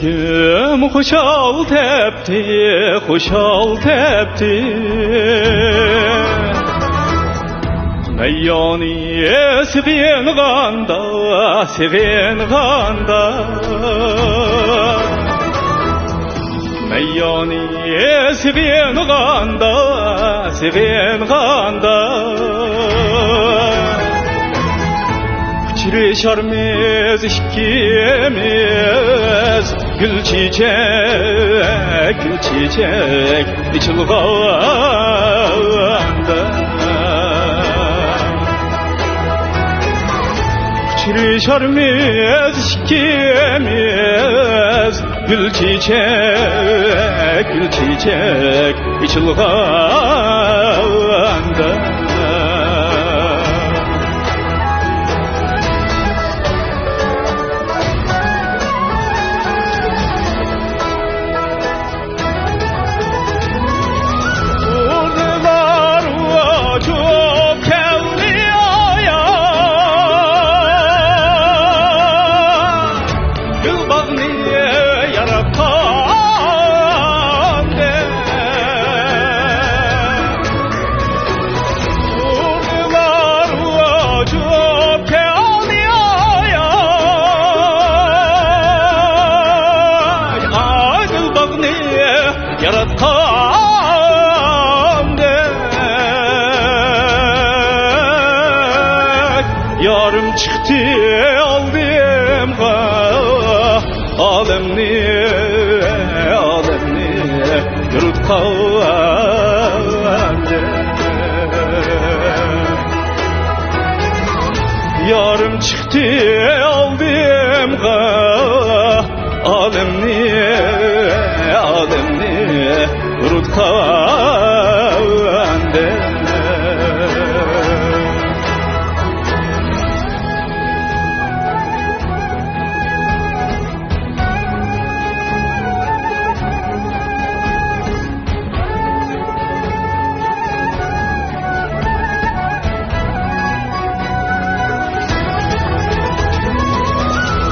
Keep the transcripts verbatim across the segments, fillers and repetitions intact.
كىم خۇشال تەپتى، خۇشال تەپتى. مەييانى سېغىنغاندا، سېغىنغاندا. مەييانى سېغىنغاندا، سېغىنغاندا. ئۇچرىشارمىز ئىككىمىز، گۈل چېچەك، گۈل چېچەك ئېچىلغاندا. ئۇچرىشارمىز ئىككىمىز، گۈل چېچەك، گۈل چېچەك ئېچىلغاندا. ئۇردۇلار ئۇچۇپ كەلدى ئايا، گۈل باغنى ياراتقاندەك. ئۇردۇلار ئۇچۇپ كەلدى ئايا، ئاي، گۈل باغنى ياراتقاندەك. يارىم چىقتى ئالدىمغا، ئالەمنى، ئالەمنى يورۇتقاندەك. يارىم چىقتى ئالدىمغا، ئالەمنى، ئالەمنى يورۇتقاندەك.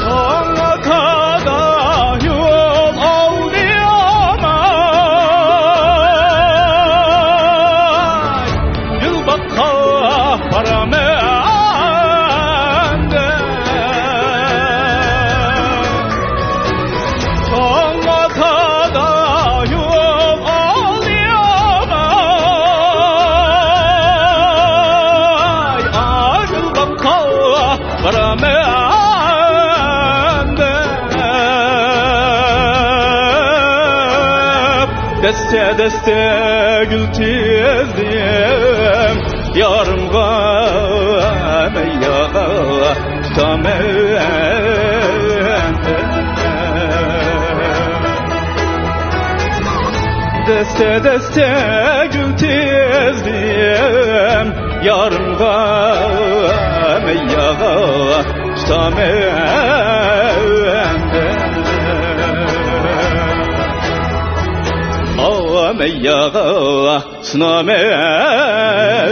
تاڭ ئاتادا يول ئالدى ئامان، گۈل باغقا بارىمەن دەپ. تاڭ ئاتادا يول ئالدى ئامان، ئاي، گۈل باغقا بارىمەن دەپ. دەستە-دەستە گۈل تىزدىم، يارىمغا، مەيياغا تۇتامەن. دەستە-دەستە گۈل تىزدىم، يارىمغا، مەيياغا تۇتامەن. ئاۋۇ مەيياغا سۇنامەن.